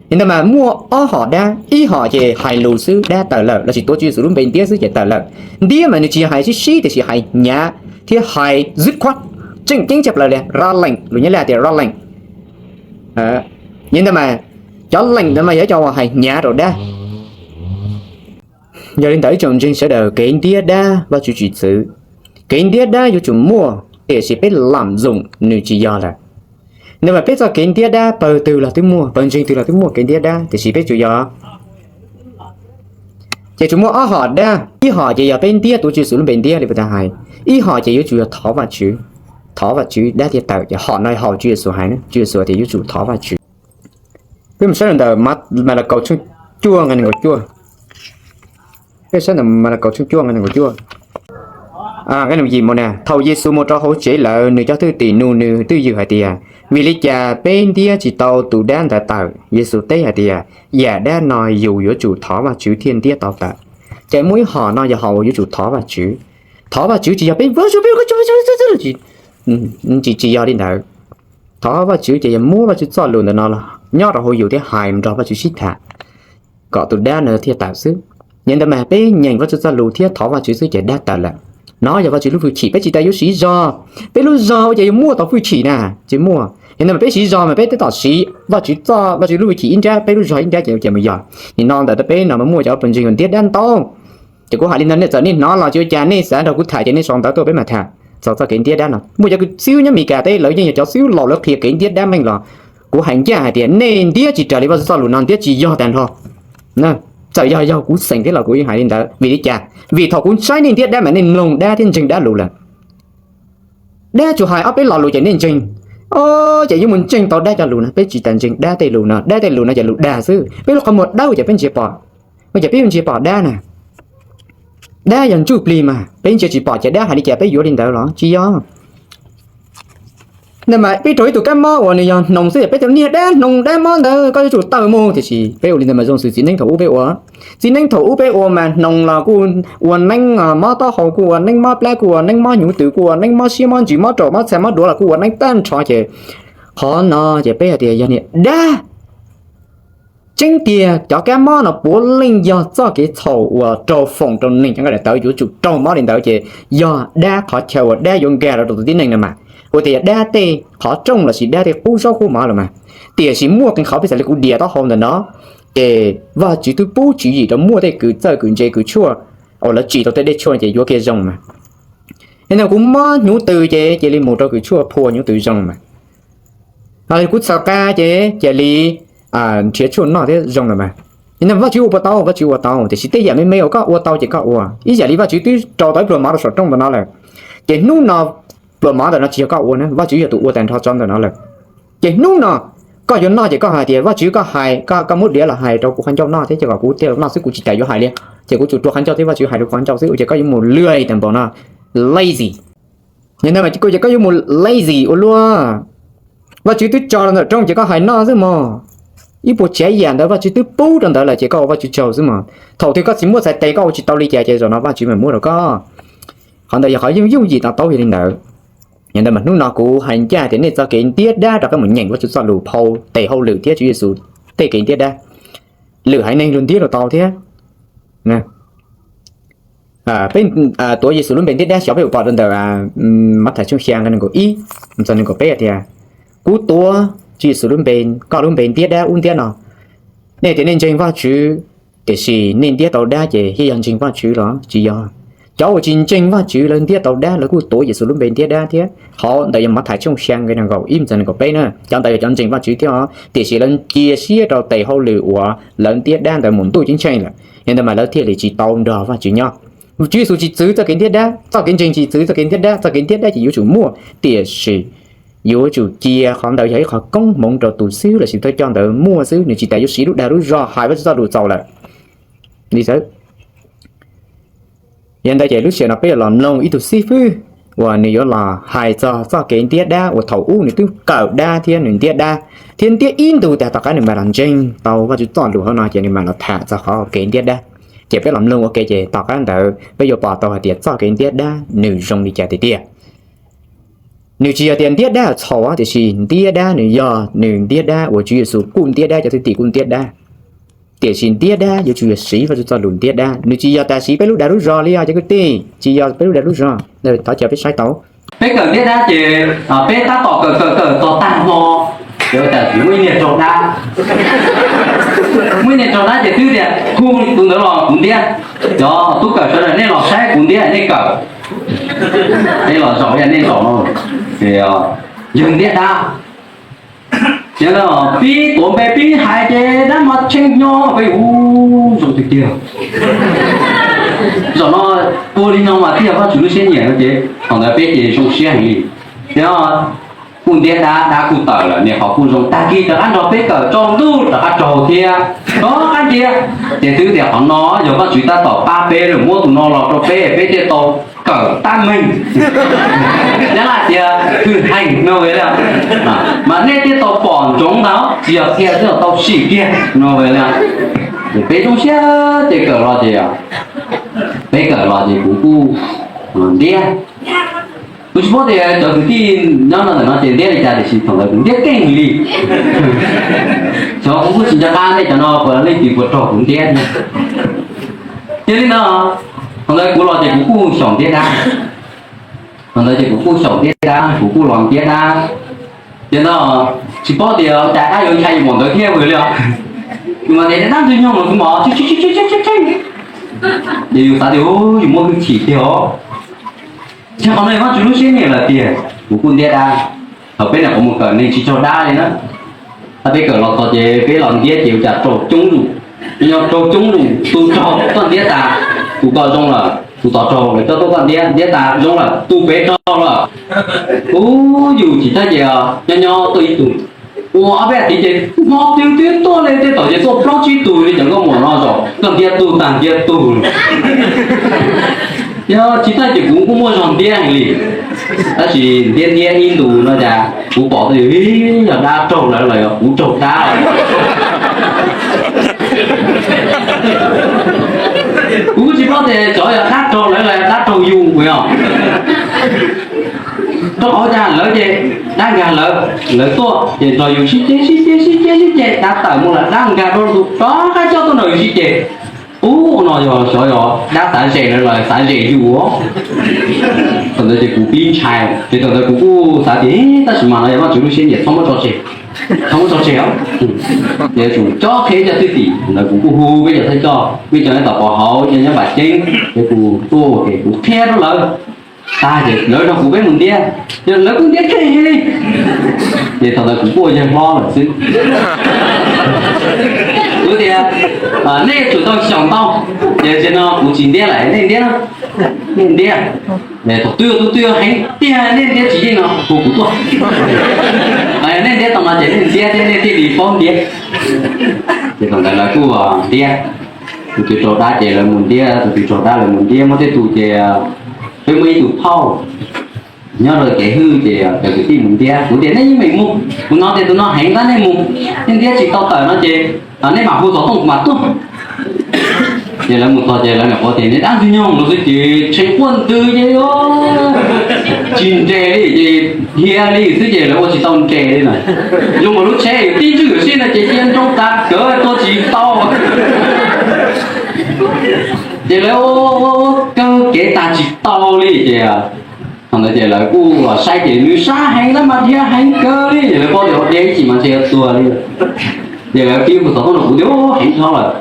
Li ntawd mas muaj ob hom dab, ib hom ces hais lus xwb dab tawm lawm, lossis tuav Tswv Yexus lub npe ntiab xwb ces tawm lawm. Ntiab mas nws tsis yog hais sib sib, tiam sis hais hnyav thiab hais zib khuab, tseem ceeb tshaj plaws li, ra lees, lus Nyab Laj tias ra lees. Li ntawd mas cov lees ntawd mas yog cov uas hais hnyav rau dab. Yog li ntawd ib tsoom ntseeg sawv daws, kev ntiab dab Vajtswv tsis txwv. Kev ntiab dab yuav tsum muaj, tiam sis peb lam zoom nws tsis yog lawm. Ntawd mas peb txoj kev ntiab dab pawg twg los twb muaj, pawg ntseeg twg los twb muaj kev ntiab dab, tiam sis peb tsuas yog, ces tsuas muaj ob hom dab. Ib hom ces yog peb ntiab tuav Tswv Yexus lub npe ntiab li puas tau hais, ib hom ces yuav tsum yog thov Vajtswv. Thov Vajtswv dab thiaj tawm, ces hom no hom Tswv Yexus hais na, Tswv Yexus tias yuav tsum thov Vajtswv. Peb mus saib ntawm Malakaus tshooj cuaj nqe nees nkaum cuaj. Peb saib ntawm Malakaus tshooj cuaj nqe nees nkaum cuaj. Nqe nees nkaum yim mus na, thaum Yexus mus rau hauv tsev lawm, nws cov thwj tim nug nws twj ywm hais tias, Vim li cas peb ntiab tsis tau tus dab ntawd tawm? Yexus teb hais tias, Yam dab no yus yuav tsum thov Vajtswv thiaj ntiab tau tawm. Ces muaj ib hom no yog hom uas yuav tsum thov Vajtswv. Thov Vajtswv tsis yog peb, tsis, tsis yog li ntawd. Thov Vajtswv ces yog muab Vajtswv txoj lus ntawm no los nyob rau hauv yus thiab hais nrog Vajtswv sib tham kom tus dab no thiaj tawm xwb. Yog li ntawd mas peb nyeem Vajtswv txoj lus thiab thov Vajtswv xwb ces dab tawm lawm. No yog Vajtswv lub hwj chim, peb tsis tas yuav siv zog. Peb lub zog ua cas yuav muaj tau hwj chim na? Tsis muaj. Yog li ntawd mas peb siv zog mas peb tab tom siv Vajtswv txoj, Vajtswv lub hwj chim ib nrab, peb lub zog ib nrab ces ua cas mus yog. Nim no ntawm peb no mas muaj cov pawg ntseeg uas ntiab dab ntau. Ces kuv hais li no nej txawm nej hnov los tsis ua cas, nej xav nrog kuv tham ces nej sau ntawv tuaj peb mam tham txog txoj kev ntiab dab no. Muaj cov xib hwb nyob Meskas teb lawv yeej yog cov xib hwb laus lawv qhia kev ntiab dab meej los kuv hais ncaj hais tias nej ntiab tsis raws li Vajtswv txoj lus no, ntiab tsis yog tag nrho. Txawm yog yog kuv xeem thiab los kuv yeej hais li ntawd. Vim li cas? Vim thaum kuv saib nej ntiab dab mas nej mloog dab thiab ntseeg dab lus lawm. Dab tsuas hais ob peb lo lus ces nej ntseeg. Ces yuav mus ntseeg tau dab cov lus no, peb tsis tas ntseeg dab tej lus no, dab tej lus no ces lus dag xwb. Peb lub qhov muag dawb ces peb ntsia pom, ua cas peb yuav ntsia pom dab na? Dab yog ntsuj plig mas peb ntsia tsis pom ces dab hais li cas peb yuav li ntawd los tsis yog. Ntawd mas peb raug ib tug kab mob uas nws yog hnoos xwb, peb tias niag dab hnoos dab mob ntawd koj yuav tsum tawm mus, tiam sis peb ua li ntawd mas zoo xws txiv neeb thaum ub peb ua. Txiv neeb thaum ub peb ua mas hnoos los kuj ua neeb mob taub hau, kuj ua neeb mob plab, kuj ua neeb mob hnyuv tws, kuj ua neeb mob siab mob ntsws, mob raum mob txha mob duav los kuj ua neeb tag nrho ces qhov no ces peb hais tias yog niag dab. Tseeb tiag cov kab mob no puav leej yog txoj kev txhaum uas raug foom rau neeg cov nqaij daim tawv yuav tsum raug mob li ntawd ces yog dab qhov chaw uas dab yuav nkag rau rau tus tib neeg no mas. ua tias yog dab tej qhov rooj lossis dab tej qub zaub qub mov los mas, tiam sis muaj qee qhov peb xav li kuv dias taub hau ntawm no, ces Vajtswv twb pub tswv yim rau muaj tej kws txawj kws ntse kws tshuaj uas lawv tsim rau tej dej tshuaj ces yuav kiag zoo mas. Yog no kuv mob hnyuv tws ces cia li mus rau kws tshuaj phua hnyuv tws zoo mas. Kuv txhaws qa ces cia li nrhiav tshuaj noj thiab zoo lawm mas. Yog no Vajtswv ua puas tau? Vajtswv ua tau, tiam sis tej yam me me uas koj ua tau ces koj ua. Ib yam li Vajtswv twb rau tau ib pluas mov rau saum rooj ntawm no lawm, ces hnub no pluas mov ntawm no tsis yog koj ua na, Vajtswv yog tus ua tag nrho tso ntawm no lawm. Ces hnub no koj yuav noj ces koj hais tias Vajtswv, koj hais, koj muab diav los hais rau kuv qhov ncauj noj thiab ces kom kuv thiaj noj xwb, kuv tsis tas yuav hais li. Ces kuv tsum rua qhov ncauj thiab Vajtswv hais rau kuv qhov ncauj xwb, ua ces koj yuav mus lwj tam npaum no, lazy. Yog ntawd mas kuj ces koj yuav mus lazy ua luaj. Vajtswv twb tso rau ntawm rooj ces koj hais noj xwb mog. Ib puas tsav yam ntawd Vajtswv twb pub rau ntawd lawm ces koj ua Vajtswv tsaug xwb mog. Thaum twg koj tsis muaj txhais tes koj ua tsis tau li cas ces zaum no Vajtswv mam muab rau koj. Qhov ntawd yog qhov yooj yooj yim to taub yog li ntawd. Yog ntawd mas hnub no kuv hais ncaj tias nej txoj kev ntiab dab rov qab mus nyeem Vajtswv txoj lus phau tes hauj lwm thiab Tswv Yexus tej kev ntiab dab, lwm haiv neeg luag ntiab luag tau thiab. Peb tuav Yexus lub npe ntiab dab xyov peb ua pom rau ntawm Mathais tshooj xya nqe nees nkaum ib txog nees nkaum peb tias, kuv tuav Tswv Yexus lub npe, koj lub npe ntiab dab ub ntiab no. Nej tias nej ntseeg Vajtswv, tiam sis nej ntiab tau dab ces thiaj yog ntseeg Vajtswv los? Tsis yog. Cov uas tsis ntseeg Vajtswv lawv ntiab tau dab lawv kuj tuav Yexus lub npe ntiab dab thiab. Qhov ntawd yog Mathais tshooj xya nqe nees nkaum ib txog nees nkaum peb na. Cov ntawd yog cov ntseeg Vajtswv thiab os, tiam sis lawv cia siab rau tes hauj lwm uas lawv ntiab dab ntawd mus ntuj ceeb tsheej lawm, yog ntawd mas lawv thiaj li tsis tau nrog Vajtswv nyob. Tswv Yexus tsis txwv txoj kev ntiab dab, txoj kev ntseeg tsis txwv txoj kev ntiab dab, txoj kev ntiab dab ces yuav tsum muaj, tiam sis yuav tsum cia qhov ntawd yog ib qhov koob hmoov rau tus xib hwb lossis thawj coj ntawd muaj xwb, nws tsis tas yuav siv lub dag lub zog hais Vajtswv txoj lus txaus lawm li xwb. Yog ntawd ces lub sij hawm no peb yuav los mloog ib tug xib fwb uas nws yuav los hais txog txoj kev ntiab dab uas thaum ub nws twb kawm dab thiab nws ntiab dab, thiab ntiab ib ntus tag tom qab nws mam los ntseeg tau Vajtswv txoj lus hauv no ces nws mam los tham txog qhov kev ntiab dab. Ces peb los mloog ua ke ces tom qab ntawd peb yuav pom tau hais tias txoj kev ntiab dab nws zoo li cas tiag tiag. Nws tsis yog tias ntiab dab txhaum, tiam sis ntiab dab nws yog nws ntiab dab uas Tswv Yexus kuj ntiab dab, cov thwj tim kuj ntiab dab. Tiam sis ntiab dab yuav tsum yog siv Vajtswv txoj lus ntiab dab, nws tsis yog tas siv peb lub dag lub zog li os cov kwv tij, tsis yog peb lub dag lub zog. Thov caw peb saib tau. Peb kawm ntiab dab ces peb tab tom kawm kawm kawm txog tag hmo, ces ua cas tsis muaj ib niag raug dab. Muaj ib niag raug dab ces twb tias, hu tus ntawd los kuv ntiab. Cov tub kawm sawv daws nej los saib kuv ntiab nej kawm. Nej los zaum nej zaum no, yawg ntiab dab. Ces pib tuav npe pib hais ces dab mas tshee nyo peb ua zoo tiag tiag. Zaum no ua li no mas thiaj yog Vajtswv lub siab nyiam no ces thaum ntawd peb ces zoo siab heev li. Ces kuj ntiab dab, dab kuj tawm lawm, niam qhov kuj zoo, tag kis rov qab nrog peb kawm tsaus ntuj rov qab raug thiab, rov qab ntiab. Ces twb tias qhov no yog Vajtswv tab tom pab peb lawm, muab tus no los rau peb, peb thiaj tau kawm tab meeg. Nyab Laj tias hwj heej no, mas nej thiaj tau pom ntsoov ntag, tsis yog qhia xwb, tau sim kiag no. Peb zoo siab ces kawm los ces, peb kawm los ces kuv kuj ntiab. Kuv tsis paub tias cov kwv tij nyob no ntawm no ces ntiab li cas, tiam sis thaum ntawd kuv ntiab keej li. Xyov kuv kuj tsis nco qab nej cov no puas leej twg puas raug kuv ntiab. Yog li no, thaum ntawd kuv los ces kuv kuj xyaum ntiab dab. Thaum ntawd ces kuv kuj xyaum ntiab dab, kuv kuj los ntiab dab. Ces no tsis paub tias cas dab yuav ntshai yus npaum ntawd thiab li os. Yus mas tias dab ntxwg nyoog los kuv mos, ces yus xav tias yus muaj hwj chim tiag os. Ces qhov no yog Vajtswv lub siab nyiam lawm tiag, kuv kuj ntiab dab. Thaum peb nyuam qhuav mus kawm neeg tsis raug dab li na. Tab peb kawm los txog ces peb los ntiab ces ua cas raug coob lus, nyob raug coob lus, tus raug koj ntiab tas, tus ko zoo lawm, tus tod raug lawv coj tuaj koj ntiab, ntiab tas zoo lawm, tus pem raug lawm. Ub, yus tsis thab ces nyob nyob tuaj ib tug, ua ob peb hais tias ces hmo twg twb tuaj li tej thaum ces tuaj plaub tsib tug li cov nkauj muam no zaum koj ntiab tug tag ntiab tug. Yog tsis thab ces kuv kuj muaj zog ntiab heev li. Tab sis ntiab ntiab ib ntus no cas kuv pom tias yog dab raug lawv los yog kuv raug dab. Kuv tsis paub tias xyov yog dab raug lawv los dab raug yus os. Rau qhov cas lawv ces dab nkag lawv, lawv tuaj ces nrog yus sib ceg sib ceg sib ceg sib ceg, dab tawm mus lawm dab nkag rau tus rov qab coj tuaj nrog yus sib ceg. Ub, no yog xyov yog dab xav zem lawv los xav zem yus os. Ntawd ces kuv pib ntshai, ces thaum ntawd kuv kuj xav tias tab sis mas no yog Vajtswv lub siab nyiam txhob muab tso tseg, txhob muab tso tseg os. Ces yuav tsum cob qhia cov thwj tim. Ntawd kuv kuj hu peb cov thawj coj, peb cov nyob tom Pov Hauv, cov nyob Vam Ceeb, ces kuv tuaj ua ke kuv qhia rau lawv tag ces lawv nrog kuv peb mus ntiab, ces lawv kuj ntiab kheej li. Ces thaum ntawd kuv kuj ua yawg hlob lawm xwb. Kuv tias nej yuav tsum tau xyaum ntau, ces no kuv tsis ntiab lawm, nej ntiab, nej ntiab. Thaum twg tus twg heev tiag nej ntiab tsis yeej no hu kuv tuaj. Nej ntiab tau no ces nej ntiab thiab nej thiaj li paub ntiab. Ces thaum ntawd lawv kuj ntiab, tus twg raug dab ces lawv mus ntiab, tus twg raug dab lawv mus ntiab, muaj tej tus ces peb muaj ib tug phauj nyob rau kev hwj ces cov kwv tij mus ntiab, kuv tias nej yeej meem mus, kuv hnov tias tus no heev tab nej mus, nej ntiab tsis tau tawm no ces nej mam hu xov tooj kuv mam tuaj. Ces lawv mus txog ces lawv nyuam qhuav tias nej dab ntxwg nyoog no xwb ces tshee quaj ntws ces tsis nres li ces dhia li xwb ces lawv ua tsis tau nres li na. Zoo nkaus lub tsheb yuav tib ntswj yuav sij no ces cia nroo tas kawg tua tsis tau. Ces lawv ua ua ua kawg kev tas tsis tau li ces thaum ntawd ces lawv kuj saib ces nws sab heev tab mas dhia heev kawg li ces lawv paub tias dhia ib chim mas ntshe yuav tuag li. Ces lawv pib hu xov tooj rau kuv tias heev dhau lawm.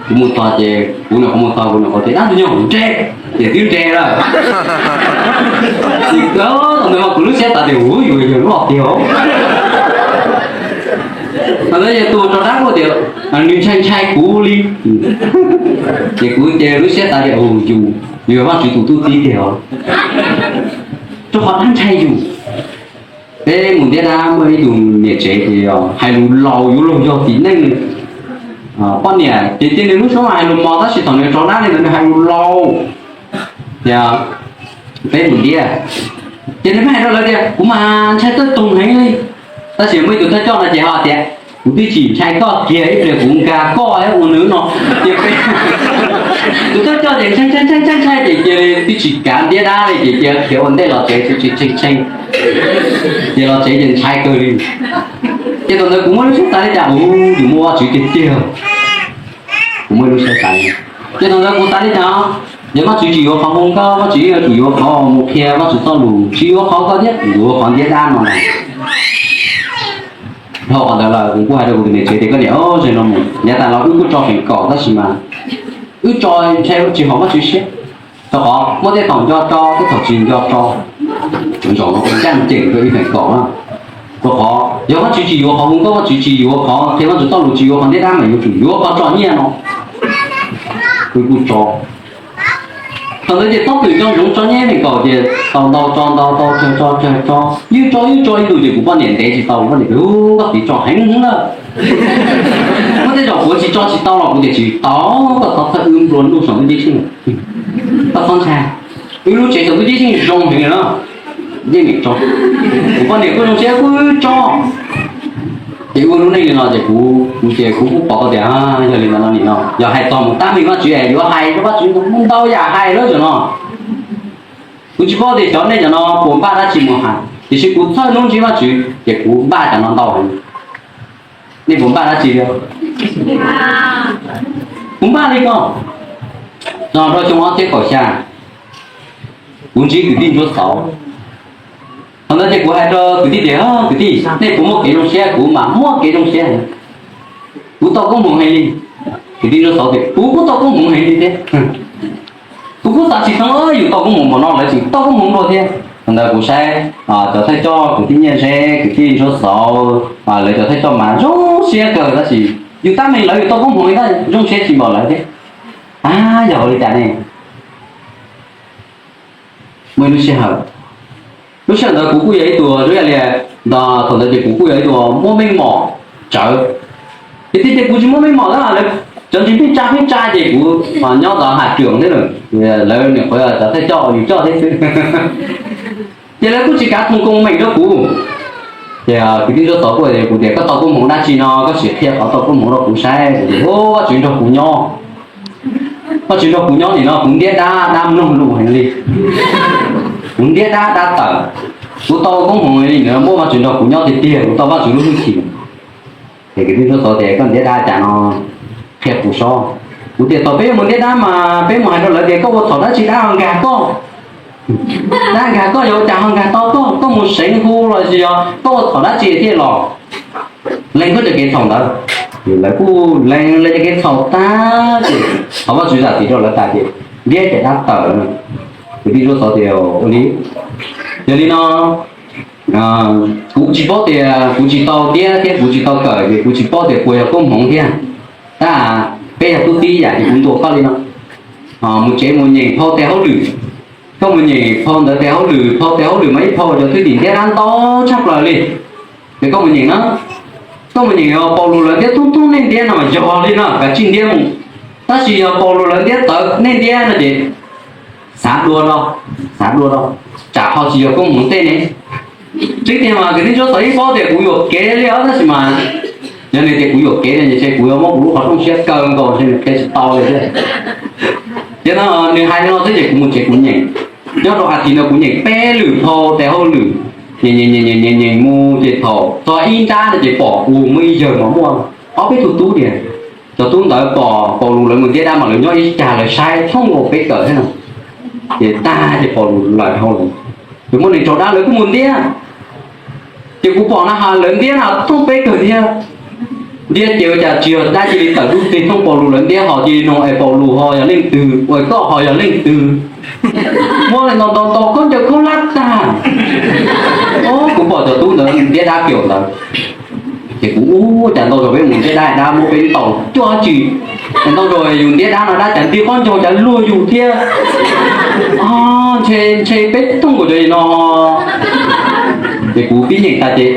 Kuv mus txog ces kuv nyuam qhuav mus txog kuv nyuam qhuav tias dab ntxwg nyoog nres, ces twb nres lawm. Thaum ntawd mas kuv lub siab xav tias ua yus yog lub hom tiag. Thaum ntawd yog tus raug dab kuj tias nws ntshai ntshai kuv li. Ces kuv ces lub siab xav tias yus yog Vajtswv tus tub txib tiag os, rau qhov dab ntshai yus. Peb mus ntiab dab muaj ib tug niam tsev ces hais lus laus yuav luag yog tim neej li. Poj niam ces cia nws lub suab mas hais lus mos tab sis thaum nws raug dab li ntawd nws hais lus laus. Ces peb mus ntiab ces nws pheej hais rau lawv tias kuv mas ntshai tawj toog heev li. Tab sis muaj ib tug thawj coj no ces ho tias kuv twb tsis ntshai koj kiag ib pliag kuv nkag koj ua nws no. Ces tus thawj coj ces ntshai ntshai ntshai ntshai ces cia li twb tsis kav ntiab dab li ces cia khiav ua ntej los tsev tshee tshee tshee. Ces los tsev ces ntshai kawg li. Ces thaum ntawd kuv muaj lub siab xav li cas, ua yus muaj Vajtswv tiag tiag. Kuv muaj lub siab xav li, ces thaum ntawd kuv xav li cas, yog Vajtswv tsis yuav qhov hu nkauj, Vajtswv yeej yuav tsum yuav qhov mus qhia Vajtswv txoj lus, tsis yuav qhov koj thiab yuav qhov ntiab dab no na. Dhau qhov ntawd lawm kuv kuj hais rau kuv tus niam tsev tias koj niam, ze no mus yav tas los wb kuj tso feem kaum tab sis mas wb tso ntshai tsis haum Vajtswv siab. Rau qhov muaj tej thaum nco tso, tej thaum tsis nco tso. Zaum no ua ncaj ncees rau ib feem kaum na. Rau qhov yog Vajtswv tsis yuav qhov hu nkauj, Vajtswv tsis yuav qhov qhia Vajtswv txoj lus, tsis yuav qhov ntiab dab mas yuav tsum yuav qhov tso nyiaj no. Wb kuj tso. Thaum ntawd ces tob twm nco ntsoov tso nyiaj ib feem kaum ces tau ntau tso ntau tau tsawg tso tsawg tso, ywj tso ywj tso ib ntus ces kuv poj niam ntev tsis tau, kuv poj niam tias koj txiv tso heev na. Muaj tej zaum kuv tsis tso tsis tau los kuv tias tsis tau, koj txhob txhawj, wb nplua nuj saum ntuj ceeb tsheej, koj txhob ntshai, wb lub tsev saum ntuj ceeb tsheej zoo heev li na. Yeej nim tso, kuv poj niam kuj zoo siab kuj tso. Ces ua lub neej li no ces kuv, kuv ces kuv kuj pom tau tias yog li ntawd no nim no yog hais txog mus tab meeg Vajtswv es yuav hais rau Vajtswv ntau yam hais lawm zaum no. Kuv tsis paub tias xyov nej cov no puas npaj dab tsi mus hais, tiam sis kuv txhawj hnub ntsib Vajtswv ces kuv npaj cov no ntau heev. Nej puas npaj dab tsi li? Kuv npaj li ko, no rau xyoo ob txhiab kaum xya, kuv ntsib kwv tij Ntsuab Xauv. Thaum ntawd ces kuv hais rau kwv tij tias, kwv tij, nej puas muaj kev zoo siab? Kuv mas muaj kev zoo siab, kuv tau koob hmoov heev li. Kwv tij Ntsuab Xauv tias kuv kuj tau koob hmoov heev li thiab. Kuv kuj xav tsis thoob, yus tau koob hmoov npaum no lawv tseem tau koob hmoov dua thiab. Thaum ntawd kuv saib cov thawj coj, kwv tij Nyiaj Zeb, kwv tij Ntsuab Xauv, lawv cov thawj coj mas zoo siab kawg tab sis yus tab meeg lawv yus tau koob hmoov tab zoo siab tsis npaum lawv thiab. Ab, yog ua li cas ne? Muaj ib lub sij hawm, lub sij hawm ntawd kuv kuj yog ib tug zoo ib yam li ntawd, thaum ntawd ces kuv kuj yog ib tug muaj meej mom tsawv. Ces tias kuv tsis muaj meej mom na, lawv cov ntsis pheej tsa pheej tsa ces kuv nyob tom hav tsuam thiab, lawv nyuam qhuav cov thawj coj yus coj thiab xwb. Ces lawv kuj tsis kav thooj koob meej rau kuv. Ces kwv tij Ntsuab Xauv kuj hais kuv tias koj tau koob hmoov dab tsi no, koj sim qhia qhov tau koob hmoov rau kuv saib. Kuv tias Vajtswv nrog kuv nyob, Vajtswv nrog kuv nyob nim no kuv ntiab dab, dab mloog lus heev li. Kuv ntiab dab, dab tawm. Kuv tau koob hmoov li ntawd, muaj Vajtswv nrog kuv nyob tiag tiag, kuv tau Vajtswv lub hwj chim. Ces kwv tij Ntsuab Xauv tias koj ntiab dab cas no, qhia kuv saib. Kuv tias thaum peb yuav mus ntiab dab mas peb mus hais rau lawv tias koj ua thaum dab tsi dab ho nkag koj. Dab nkag koj yuav ua cas ho nkag tau koj? Koj mus seev hu los sis yog koj ua thaum dab tsi thiaj los? Lees koj cov kev txhaum ntawd. Lawv kuj lees lawv cov kev txhaum tag ces thov Vajtswv zam txim rau lawv tas ces ntiab ces dab tawm lawm. Kwv tij Ntsuab Xov tias ua li, yog li no, kuv tsis paub tias kuv tsis tau ntiab thiab kuv tsis tau kawm ces kuv tsis paub tias puas yog koob hmoov thiab. Tab peb yog tub txib yam ces kuv ntuas koj li no, mus tsev mus nyeem phau tes hauj lwm. Koj mus nyeem phau ntawv tes hauj lwm, phau tes hauj lwm mas ib phau cov thwj tim ntiab dab ntau tshaj plaws li. Ces koj mus nyeem na, koj mus nyeem Paulus lawv ntiab thoob thoob nej ntiab no mas yog li no, kav tsij ntiab mus. Tab sis yog Paulus lawv ntiab tawv nej ntiab no ces xav dua rau, xav dua rau, tsam ho tsis yog koob hmoov tej ne. Tseeb tiag mas kwv tij Ntsuab Xov yeej paub tias kuv yuam kev li os, tab sis mas yog nws tias kuv yuam kev no ces kuv yuav muab kuv lub qhov rooj siab kaw nkaus ces nws qhia tsis tau li thiab. Ces no nws hais li no xwb ces kuv mus tsev kuv nyeem. Nyob rau as thiv no kuv nyeem peb lwm phau tes hauj lwm, nyeem nyeem nyeem nyeem mus ces thaum txog ib nrab no ces pom ua muaj ib yawg mas muaj ob peb tug tub tiag. Cov tub ntawd pom Paulus lawv mus ntiab dab mas lawv nyob ib cag lawv saib thooj nkaus peb kawm thiab no. Ces tag ces Paulus lawm dhau lawm, ces muaj neeg tsaug dab lawv kuj mus ntiab. Ces kuv pom na has lawv ntiab na thooj peb kawg thiab. Ntiab ces ua cas tsis yog dab cia li tawm dub teg thooj Paulus lawv ntiab ho cia li nug es Paulus ho yog leej twg, ua koj ho yog leej twg. Muab ntau ntau ntau khaub ncaws khaub hlab tag. Kuv pom cov tub ntawd ntiab dab kiag ntawd. Ces kuv ua cas ntau zaus peb mus ntiab dab, dab muab peb ntaus cuaj dab tsi, ntau zaus yus ntiab dab no dab cas nti qhov ncauj cas luag yus thiab. Ntshe ntshe peb thooj nkaus cov no. Ces kuv pib nyeem tas ces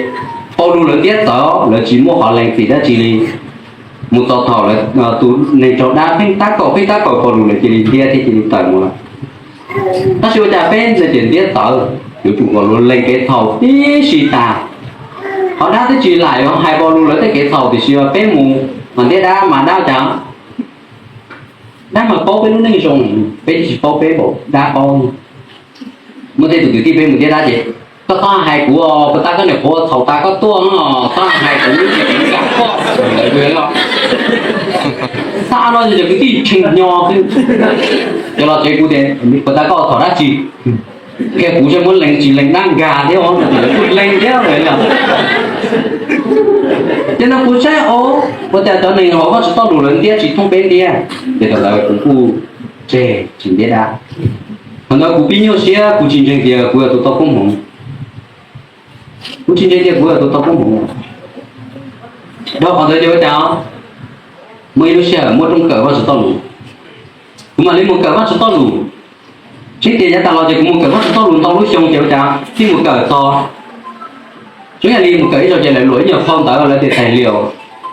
Paulus lawv ntiab txawv, lawv tsis muaj qhov lees txim dab tsi li. Mus txog thaum lawv tus neeg tsaug dab pheej tab kaum pheej tab kaum Paulus lawv cia li ntiab thiab cia li tawm mus lawm. Tab sis ua cas peb ntawd ces ntiab txawv, yuav tsum kom luag lees kev txhaum tib si tas. Qhov dab twb tsis lam yuav hais Paulus lawv tej kev txhaum tiam sis peb mus mas ntiab dab mas dab cas, dab mas paub peb lub neej zoo, peb tsis paub peb npaum dab paub. Muaj tej tus kwv tij peb mus ntiab dab ces, koj txhob hais kuv, puas tas koj niam qhuav txhaum tas koj tuaj no, txhob hais kuv, kuv kam koj. Xa no ces cov kwv tij tshee nyo xwb. Ces los tsev kuv tias puas tas koj txhaum dab tsi, qhia kuv saib muab lees tsis lees dab nkag thiab, kuv lees thiab. Ces no kuv saib ua cas cov neeg hauv Vajtswv txoj lus lawv ntiab tsis thooj peb ntiab, ces thaum ntawd kuv kuj tseg tsis ntiab dab. Thaum ntawd kuv pib nyuaj siab, kuv tsis ntseeg tias kuv yog tus tau koob hmoov. Kuv tsis ntseeg tias kuv yog tus tau koob hmoov. Dhau qhov ntawd ces ua cas muaj ib lub sij hawm muaj rooj kawm Vajtswv txoj lus, kuv mam li mus kawm Vajtswv txoj lus. Tseeb tias yav tas los ces kuv mus kawm Vajtswv txoj lus ntau lub xyoo ces ua cas thiaj mus kawm txog, tseeb yog li mus kawm ib zaug ces lawv luam ib nyuag phau ntawv lawv tias tài liệu,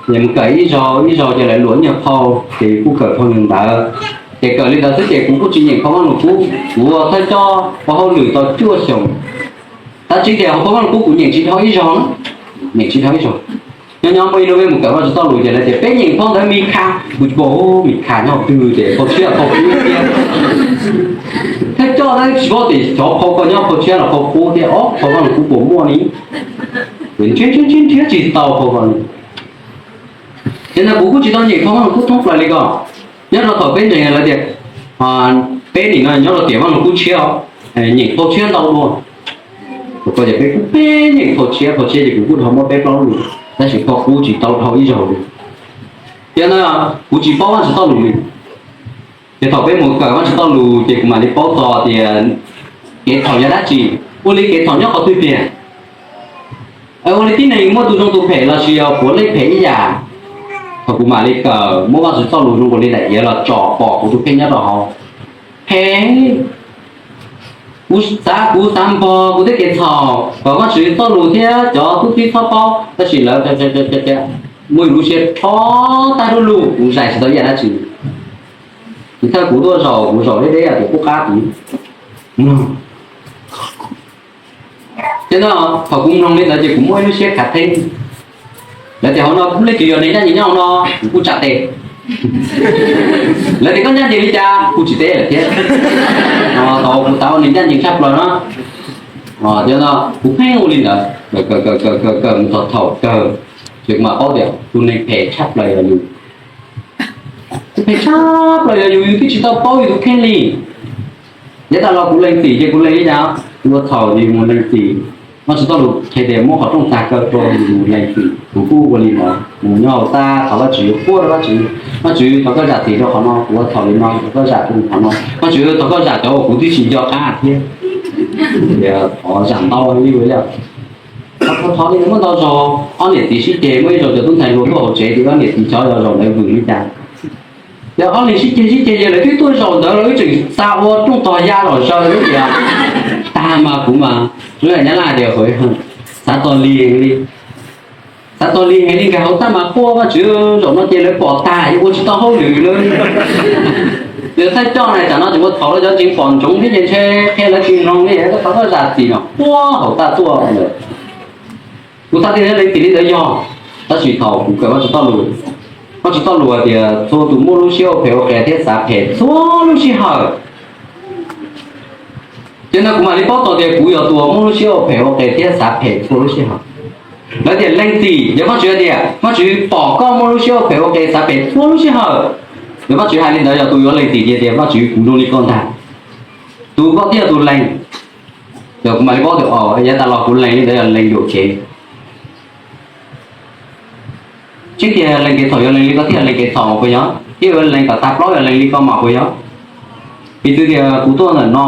ces mus kawm ib zaug ib zaug ces lawv luam ib nyuag phau, ces kuj kawm phau ntawv. Ces kawm li ntawd xwb ces kuv kuj tsis nyeem phau Vaj Lug Kub, kuv ua thawj coj ua hauj lwm tau cuaj xyoos. Tab tseeb tias hauv phau Vaj Lug Kub kuv nyeem tsis dhau ib zaug, nyeem tsis dhau ib zaug. Nyob nyob muaj ib hnub peb mus kawm Vajtswv txoj lus ces lawv tias peb nyeem phau ntawv Mis Khas, kuv tsis paub Mis Khas nyob twg ces phau tshiab phau qub thiab. Thawj coj tab tsis paub tias xyov phau ko nyob phau tshiab los phau qub thiab, ob phau Vaj Lug Kub puas muaj li. Nrhiav nrhiav nrhiav tsis tau phau ko li. Ces ntawd kuv kuj tsis tau nyeem phau Vaj Lug Kub thoob plaws li ko. Nyob rau thaum peb nyeem lawv tias peb nim no nyob rau tiam Vaj Lug Kub tshiab, nyeem phau tshiab ntau dua. Thaum ko ces peb kuj peb nyeem phau tshiab, phau tshiab ces kuv kuj dhau muab peb plaub lus, tab sis phau qub tsis tau dhau ib zaug li. Yog no kuv tsis paub Vajtswv txoj lus li. Ces thaum peb mus kawm Vajtswv txoj lus ces kuv mam li paub txog tias kev txhaum yog dab tsi, ua li kev txhaum nyob qhov twg tiag. Ua li tib neeg muaj tus zoo tus phem los sis yog puav leej phem ib yam. Thaum kuv mam li kawm muab Vajtswv txoj lus zoo nkaus li daim iav los tsom pom kuv tus kheej nyob rau hauv. Phem, kuv xav kuv xav npog kuv tej kev txhaum kom Vajtswv txoj lus thiab cov tub txib txhob paub, tab sis lawv muaj lub siab rho tag lub lug, kuv zais tsis tau ib yam dab tsi. Ces thawj kuv tuaj zaum, kuv zaum deb deb tias kuj qab kuv mloog. Ces no thaum kuv mloog li ntawd ces kuv muaj ib lub siab khav theeb. Lawv tias hauv no leej twg yog neeg ncaj ncees nyob hauv no, kuv kuj tsa tes. Lawv tias koj ncaj ncees li cas, kuv tsis teb lawm thiab. Thaum kuv xav ua neeg ncaj ncees tshaj plaws no, ces no kuv pheej ua li ntawd, kawm kawm kawm kawm mus txog thaum kawg, ces kuv mam paub tias tus neeg phem tshaj plaws yog yus. Tus phem tshaj plaws yog yus, yus twb tsis tau paub yus tus kheej li. Yav tas los kuv lees txim ces kuv lees li cas? Kuv ua txhaum ces mus lees txim. Vajtswv txoj lus qhia tias muab qhov rooj tag kaw rau, mus lees txim. Kuv kuj ua li no, mus nyob hauv txaj thov Vajtswv, quaj rau Vajtswv, Vajtswv thov koj zam txim rau qhov no, kuv ua txhaum li no, thov koj zam rau qhov no, Vajtswv thov koj zam cov uas kuv twb tsis nco qab thiab. Thov zam ntau li ua li. Thov li muaj ntau zaus ob niam txiv sib ceg, muaj ib zaus cov tub ntxhais hluas tuaj hauv tsev ces ob niam txiv chob yog zaum ntawd vwm li cas. Ces ob niam sib ceg sib ceg ces lawv twb tuaj zaum ntawd los wb tseem xa ua rooj tog ya los zaws lub tias, tag mas kuv mas, lub nyab laj tias, xav txog li heev li, xav txog li heev li nkag hauv txaj mas quaj Vajtswv, zaum no ces lawv pom tag ces ua tsis tau hauj lwm lawm. Ces thaij coj na, tsam no tseem ua txhaum rau cov tseem pom ntsoov thiab ces ntshe qhia lawv tsis mloog li, koj thov koj zam txim no, quaj hauv txaj tuaj lawm. Kuv xav tias lees txim li ntawd yog, tab sis thaum kuv kawm Vajtswv txoj lus, Vajtswv txoj lus hais tias txhua tus muaj lub siab ua phem ua qias thiab xav phem txhua lub sij hawm. Ces no kuv mam li paub tau tias kuv yog tus uas muaj lub siab ua phem ua qias thiab xav phem txhua lub sij hawm. Lawv tias lees txim, yog Vajtswv hais tias Vajtswv pom koj muaj lub siab ua phem ua qias xav phem txhua lub sij hawm, yog Vajtswv hais li ntawd yog tus yuav lees txim ces tias Vajtswv kuv zoo li koj ntag, tus koj thiaj yog tus lees. Ces kuv mam li paub tias yav tas los kuv lees li ntawd yog lees yuam kev. Tsis tias lees kev txhaum yog lees li koj thiaj lees kev txhaum puas yog? Thiab lees kom tag plaub yog lees li koj mas puas yog? Piv txwv tias kuv tuaj ntawm no,